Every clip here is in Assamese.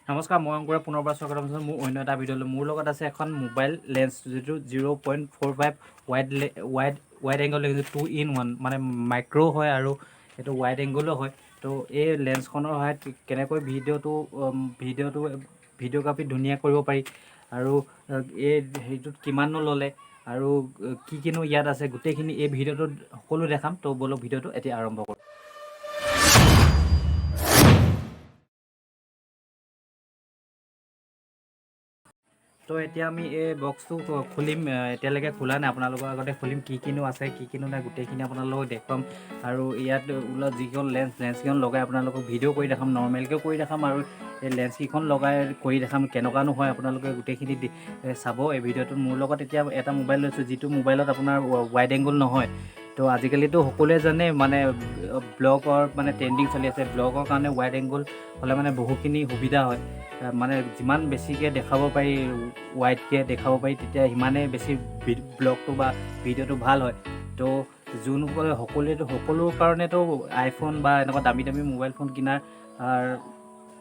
নমস্কাৰ, মই অংকুৰে পুনৰবাৰ স্বাগতম জনাইছোঁ মোৰ অন্য এটা ভিডিঅ'লৈ। মোৰ লগত আছে এখন মোবাইল লেন্স, যিটো 0.45 wide angle lens, 2 in 1, মানে মাইক্ৰ' হয় আৰু এইটো ৱাইড এংগলো হয়। তো এই লেন্সখনৰ সহায়ত কেনেকৈ ভিডিঅ'টো ভিডিঅ'গ্ৰাফী ধুনীয়া কৰিব পাৰি আৰু এই হেৰিটোত কিমাননো ল'লে আৰু কি কিনো ইয়াত আছে, গোটেইখিনি এই ভিডিঅ'টোত সকলো দেখাম। তো ব'লক, ভিডিঅ'টো এতিয়া আৰম্ভ কৰোঁ। তো এতিয়া আমি এই বক্সটো খুলিম। এতিয়ালৈকে খোলা নাই, আপোনালোকৰ আগতে খুলিম। কি কিনো আছে, কি কিনো নাই, গোটেইখিনি আপোনালোকক দেখুৱাম। আৰু ইয়াত ওলোৱা যিখন লেন্স, লেন্সকেইখন লগাই আপোনালোকক ভিডিঅ' কৰি দেখাম, নৰ্মেলকৈও কৰি দেখাম আৰু এই লেন্সকেইখন লগাই কৰি দেখাম, কেনেকুৱানো হয় আপোনালোকে গোটেইখিনি চাব এই ভিডিঅ'টোত। মোৰ লগত এতিয়া এটা মোবাইল লৈছোঁ, যিটো মোবাইলত আপোনাৰ ৱাইড এংগল নহয়। তো আজিকালিতো সকলোৱে জানে, মানে ব্লগৰ মানে ট্ৰেণ্ডিং চলি আছে। ব্লগৰ কাৰণে ৱাইড এংগল হ'লে মানে বহুখিনি সুবিধা হয়। মানে যিমান বেছিকৈ দেখাব পাৰি, ৱাইডকৈ দেখাব পাৰি, তেতিয়া সিমানেই বেছি ব্লগটো বা ভিডিঅ'টো ভাল হয়। তো যোনসকলে সকলোৱেতো সকলোৰ কাৰণেতো আইফোন বা এনেকুৱা দামী দামী মোবাইল ফোন কিনাৰ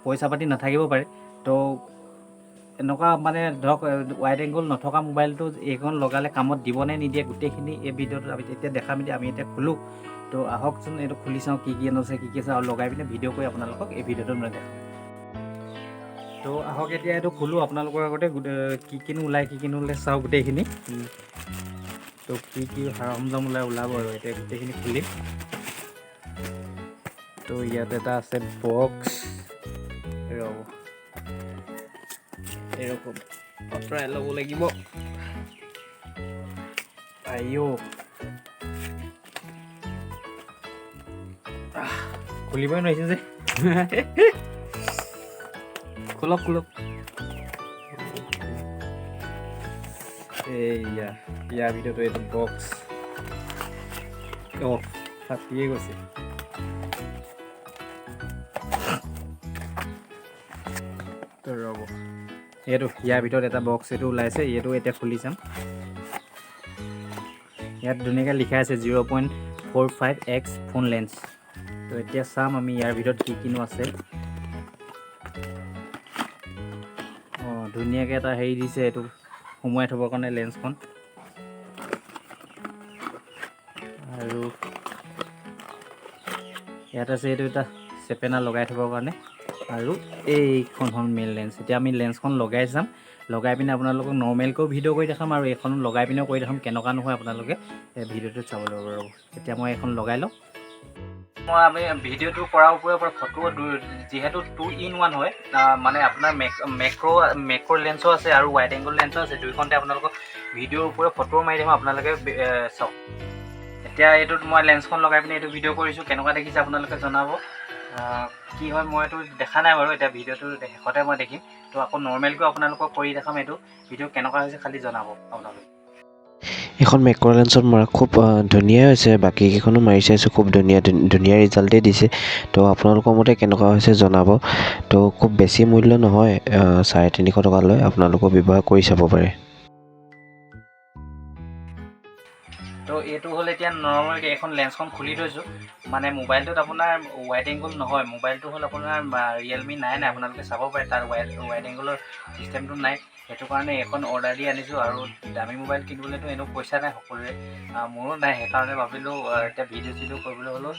পইচা পাতি নাথাকিব পাৰে। তো এনেকুৱা মানে ধৰক ৱাইড এংগল নথকা মোবাইলটো এইখন লগালে কামত দিবনে নিদিয়ে, গোটেইখিনি এই ভিডিঅ'টোত আমি এতিয়া দেখাম। এতিয়া আমি এতিয়া খোলোঁ। তো আহকচোন, এইটো খুলি চাওঁ কি কি আছে, কি কি আছে আৰু লগাই পিনে ভিডিঅ' কৰি আপোনালোকক এই ভিডিঅ'টোত মই দেখাম। তো আহক, এতিয়া এইটো খোলোঁ আপোনালোকৰ আগতে। কি কিনো ওলায়, কি কিনো ওলাই চাওঁ গোটেইখিনি। তো কি কি সৰঞ্জাম ওলাই ওলাব আৰু এতিয়া গোটেইখিনি খুলিম। তো ইয়াত এটা আছে বক্স, ৰ'ব, এৰকম আঁতৰাই ল'ব লাগিব। আইঅ, খুলিবই নোৱাৰিছোঁ যে। খোলক খোলক। এইয়া ইয়াৰ ভিতৰতো এইটো বক্স। অঁ, ফাটিয়ে গৈছে। তো ৰ'ব, এইটো ইয়াৰ ভিতৰত এটা বক্স এইটো ওলাইছে, এইটো এতিয়া খুলি চাম। ইয়াত ধুনীয়াকৈ লিখা আছে 0.45 x phone lens. তো এতিয়া চাম আমি ইয়াৰ ভিতৰত কি কিনো আছে। অঁ, ধুনীয়াকৈ এটা হেৰি দিছে, এইটো সোমোৱাই থ'বৰ কাৰণে লেন্সখন। আৰু ইয়াত আছে এইটো এটা চেপেনা লগাই থ'বৰ কাৰণে। আৰু এইখন হ'ল মেইন লেন্স। এতিয়া আমি লেন্সখন লগাই চাম। লগাই পিনে আপোনালোকক নৰ্মেলকৈও ভিডিঅ' কৰি দেখাম আৰু এইখন লগাই পিনেও কৰি দেখাম, কেনেকুৱা নহয় আপোনালোকে এই ভিডিঅ'টোত চাব লাগিব। ৰ'ব, এতিয়া মই এইখন লগাই লওঁ। মই আমি ভিডিঅ'টো কৰাৰ উপৰিও আপোনাৰ ফটো, যিহেতু 2 ইন 1 হয়, মানে আপোনাৰ মেক্ৰ' লেন্সো আছে আৰু ৱাইড এংগল লেন্সো আছে, দুইখনতে আপোনালোকক ভিডিঅ'ৰ উপৰিও ফটোও মাৰি দেখাম, আপোনালোকে চাওক। এতিয়া এইটোত মই লেন্সখন লগাই পিনে এইটো ভিডিঅ' কৰিছোঁ, কেনেকুৱা দেখিছে আপোনালোকে জনাব। কি হয় মই এইটো দেখা নাই বাৰু, এতিয়া ভিডিঅ'টো শেষতে মই দেখিম। তো আকৌ নৰ্মেলকৈ আপোনালোকক কৰি দেখাম। এইটো ভিডিঅ' কেনেকুৱা হৈছে খালি জনাব আপোনালোকে। এইখন মেক্ৰ' লেন্সত মৰা খুব ধুনীয়াই হৈছে। বাকী কেইখনো মাৰি চাইছোঁ, খুব ধুনীয়া ধুনীয়া ৰিজাল্টেই দিছে। তো আপোনালোকৰ মতে কেনেকুৱা হৈছে জনাব। তো খুব বেছি মূল্য নহয়, 350 টকা লয়। আপোনালোকেও ব্যৱহাৰ কৰি চাব পাৰে। তো এইটো হ'ল এতিয়া নৰ্মেলকৈ এইখন লেন্সখন খুলি থৈছোঁ। মানে মোবাইলটোত আপোনাৰ ৱাইড এংগল নহয়, মোবাইলটো হ'ল আপোনাৰ ৰিয়েলমি 9, আপোনালোকে চাব পাৰে, তাৰ ৱাইড এংগলৰ ছিষ্টেমটো নাই। সেইটো কাৰণে এইখন অৰ্ডাৰ দি আনিছোঁ। আৰু দামী মোবাইল কিনিবলৈতো এনেও পইচা নাই সকলোৰে, মোৰো নাই। সেইকাৰণে ভাবিলোঁ এতিয়া ভিডিঅ' চিডিঅ' কৰিবলৈ হ'লেও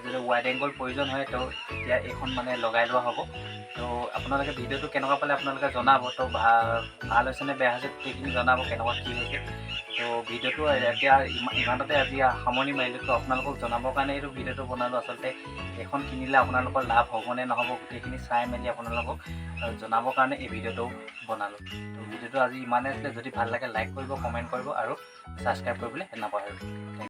যদি ৱাইড এংগল প্ৰয়োজন হয়, তো তেতিয়া এইখন মানে লগাই লোৱা হ'ব। তো আপোনালোকে ভিডিঅ'টো কেনেকুৱা পালে আপোনালোকে জনাব। তো ভাল হৈছে নে বেয়া হৈছে গোটেইখিনি জনাব, কেনেকুৱা কি হৈছে। তো ভিডিঅ'টো এতিয়া ইমানতে আজি সামৰণি মাৰিলোঁ। তো আপোনালোকক জনাবৰ কাৰণে এইটো ভিডিঅ'টো বনালোঁ। আচলতে এইখন কিনিলে আপোনালোকৰ লাভ হ'বনে নহ'ব গোটেইখিনি চাই মেলি আপোনালোকক জনাবৰ কাৰণে এই ভিডিঅ'টো বনালোঁ। তো ভিডিঅ'টো আজি ইমানেই আছিলে। যদি ভাল লাগে লাইক কৰিব, কমেণ্ট কৰিব আৰু ছাবস্ক্ৰাইব কৰিবলৈ নাপাহৰিব। Thank.